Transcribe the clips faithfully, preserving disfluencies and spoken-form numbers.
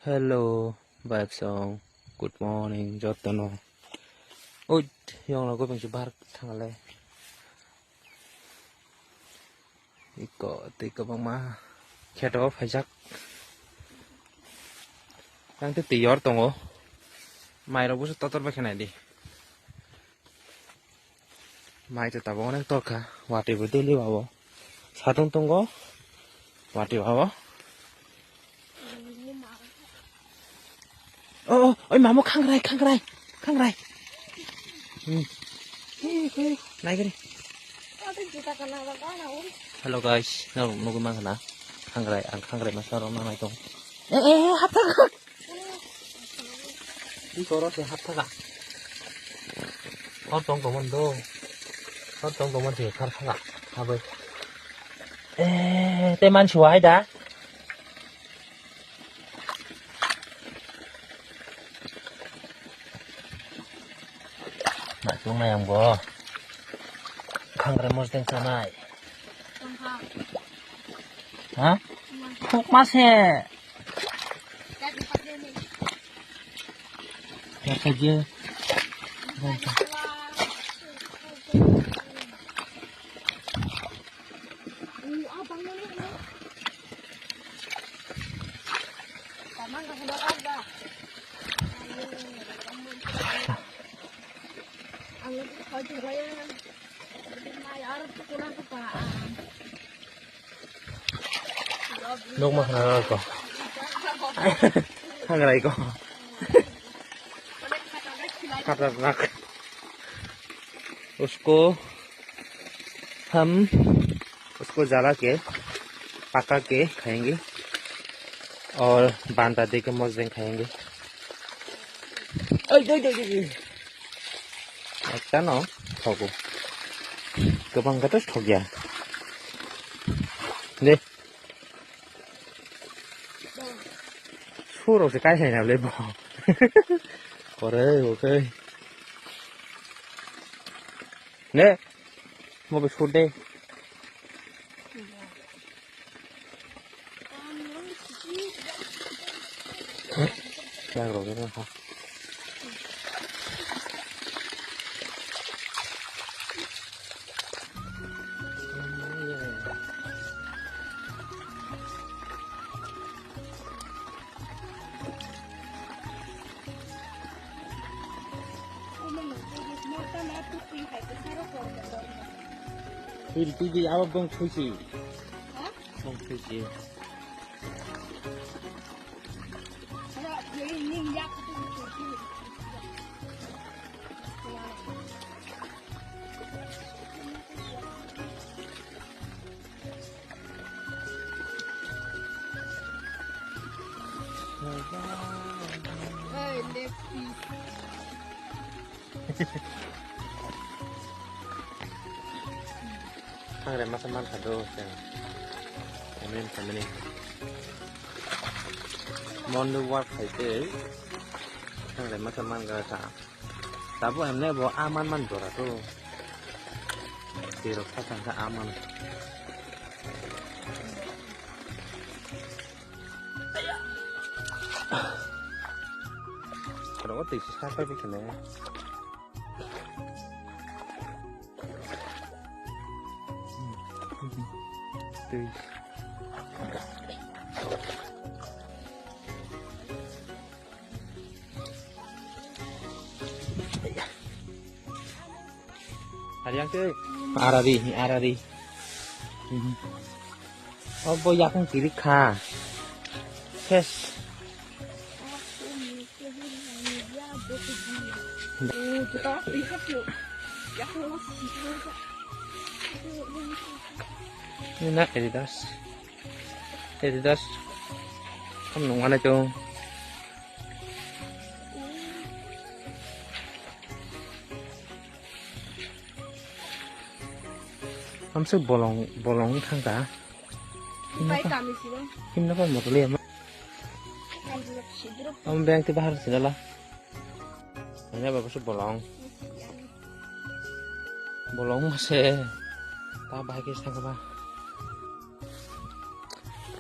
Hello, vibes song. Good morning, jotono. Oi, yong lago bangsi bar thangale. Iko, tei kwbangma kheto phaijak. Ang tei twi yor tongo. Mairok busu totor bai khe nai di. Mai to tabuk onek torkha, watwi bo daily wabo. Satung tongo, watwi wabo. Oh, oh, oi mamo khangrai, khangrai, khangrai. Hmm. Naigari. Hello guys, nang nugui man khana. Khangrai, ang khangrai masa rok nanai tong. Eh, eh, eh, hapta. Di koro se hapta ka. Hor tong tongmon do. Hor tong tongmon se khar thanga. Habai. Eh, te man suai da. Ma tung nai ang bo. Khangrai mos deng sanai. Ha? Thok ma se. Yakha je. Nukma khna ko. Hangrai ko. Khatarnak. Usko hum usko jala ke paka ke khayenge aur banda de ke mojeng khayenge. Oi, oi, oi, oi. Ekta no thogo. Gabang kata thogya. De. Surok se kai sai na le bo. Kore, okay. Ne. Mo be sur de. Yang rok ni ha. Tui, tui, tui, awak bong thui si. Bong thui si. Hey, leg piece. Thangre masa man kha do chwng. Family, family. Morning walk khai tei thangre masa man kha. Tabuk emne bo a man man jora to. Tirok sa thang kha a man. Oro o twi sa pai bikhe ne. Twi. Hari yang ke arari, arari. Oh, bo yakung kiri kha. Ses. Ini na Adidas. Adidas. Kamu nunggu mana tuh? Amsuk bolong, bolong thangka. Bai kami sih, Bang. Himna pa motor liya ma. Kan dulu sidro. Am beng ti bahar sila la. Hanya bagus bolong. Bolong mase. Ta bahai ke thangka ba.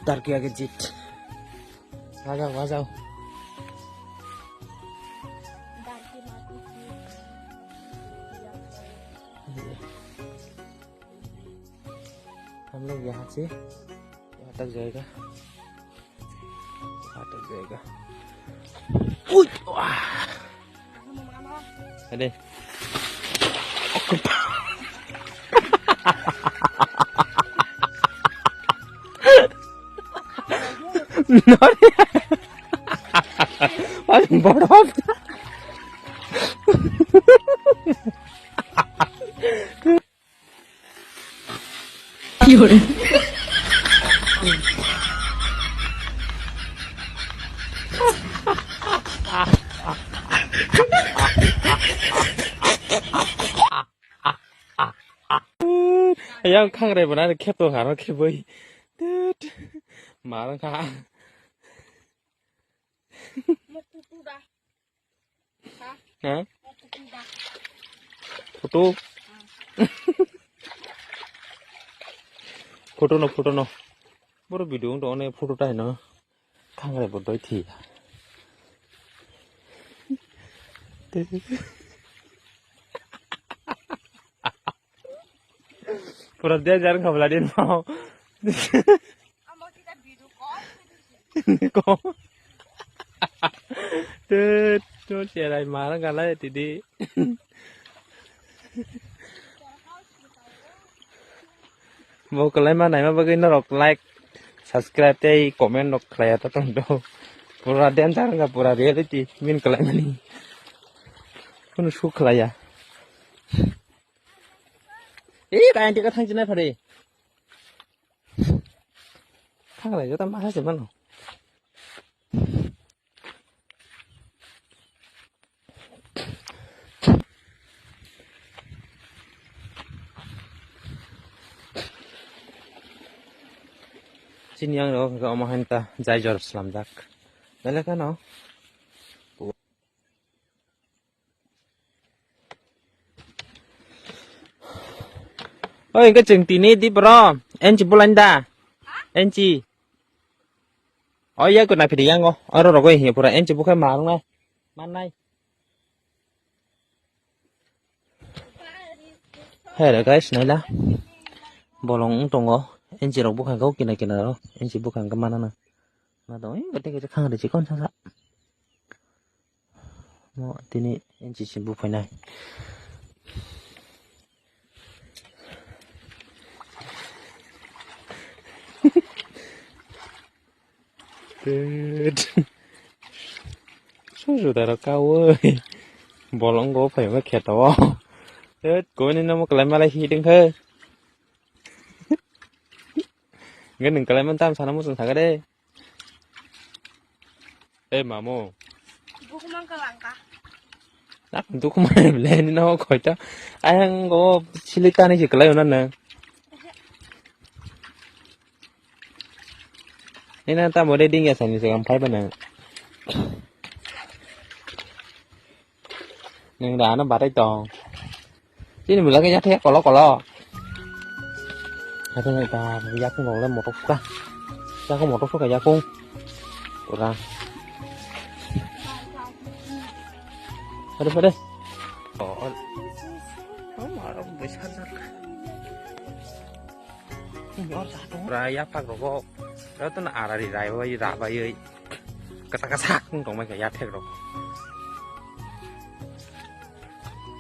Dar kiya ke jit. Wajao, wajao. Si. Atak jaga. Atak jaga. Ui. Wah. Ade. Nori. Paling bodoh. Yang khangrai bana kheto haro kheboi. Tut. Marang kha. Ha? Photo. Photo no, photo no. Boro video wng tong, photo tai no. Khangrai bo doi thi. Pura dia jar khabla din mau. Ko. Tut, tut, cherai mara galai tidi. Bo kwlai ma naima bagwi norok like, subscribe tei comment rok khlaiya ta tong do. Pura danger wngkha, pura reality min kwlai mani. Kunu su khlaiya. Ee, kaya tika thang chinai phari. Thang lai jota ma se mano. Chini yang rok hwnkhe omo hain ta jai jor slamjak. Belai kheno. Oi, hwnkhe chwng tini di bro. Enchi bulain da. Enchi. O ya ko na phidi yango. Oro rogo hiya pura enchi bukhai marung nai. Mannai. Hey guys, naila. Bolong wng tongo. Enchi rok bukhang kau kina kina ro. Enchi bukhang khe mana na. Na dong, eh, bete kete khang de chikon sasa. Mo tini enchi si buphainai. Tet. Susu daro kawi. Bolong go phai ma kheto. Tet, koni namo kalai malai hi ding khe. Nge nung kalai man tam sana musung sakade. Eh, mamo. Bukumang kalangka. Nak dukuma le ni no khoita. Ayang go silitani si kalai ona na. Ina ta more ding ya sani se kam phai bana. Nung da ano batai tong. Chini bwla khe yathek kolo kolo. Hathai ta yakung rok le motok suka. Yakung motok suka yakung. Pura. Pade pade. Oh. Oh, marok besar jak. Pura yaphak rogo. Joto no arari rai bai rabai. Kasa kasa kung tong mai kha yaphek rok.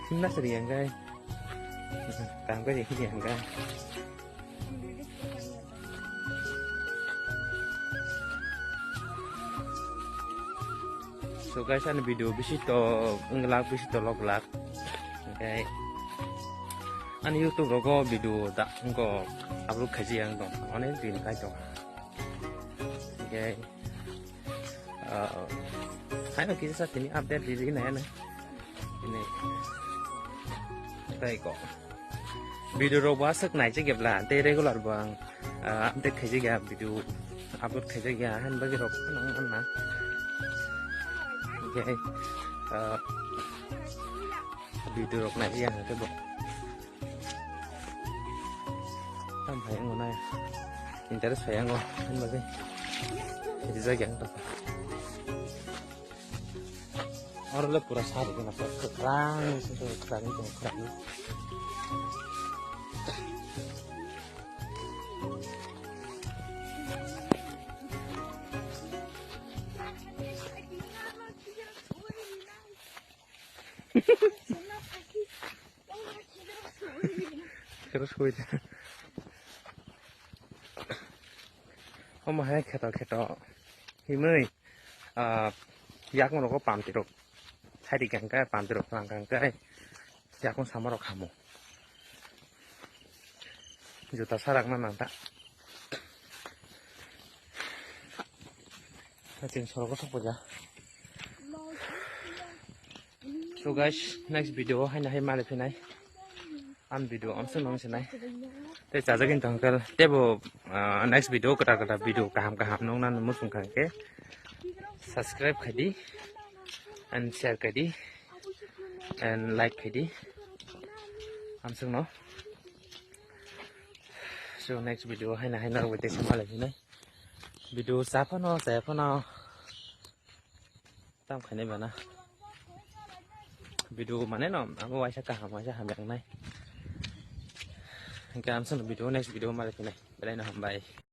Himna sari yang gai. Tang bai hini yang gai. So guys, ani video bisi to wng glak, bisi to lok glak. Hingke ani YouTube rogo video da wngko upload khaijak ang tong, onek din kai tong. Hingke, ah, hai no kisa tini update di di na ya na. Ini. Tai ko. Video rok bo aswk naijak ya bla, tei regular bo ang, ah, update khaijak ya, video upload khaijak ya, han bagwi rok phano wng na. Hingke, ah, video rok naijak ya hwnkhe bo. Tam phai wng nai. Interest phai wng o, han bagwi. Rijak ya wng tong. Oro le pura sari gana kwrang, kwrang, kwrang. Sui. Omo hai kheto kheto himwi, ah, yakung rogo pamti rok saidi kangkai, pamti rok lang kangkai, yakung sama rok hamo. Juta sarak na nang ta. Chwng sorogo sok paja. So guys, next video haino hai mali phinai. Am video amsung nang sinai. Tei chajagin tongkal. Tebo, ah, next video kwtal kwtal video kaham kaham nung nan musung khang ke. Subscribe khaidi and share khaidi and like khaidi. Amsung no. So next video haino haino rwbaite se mali phinai. Video cha phano, cha phano. Tam khainai bana. Video mane no, abo waisa kaham, waisa hamya wngnai. Hingke amsano video, next video mali phinai. Belai no hambai.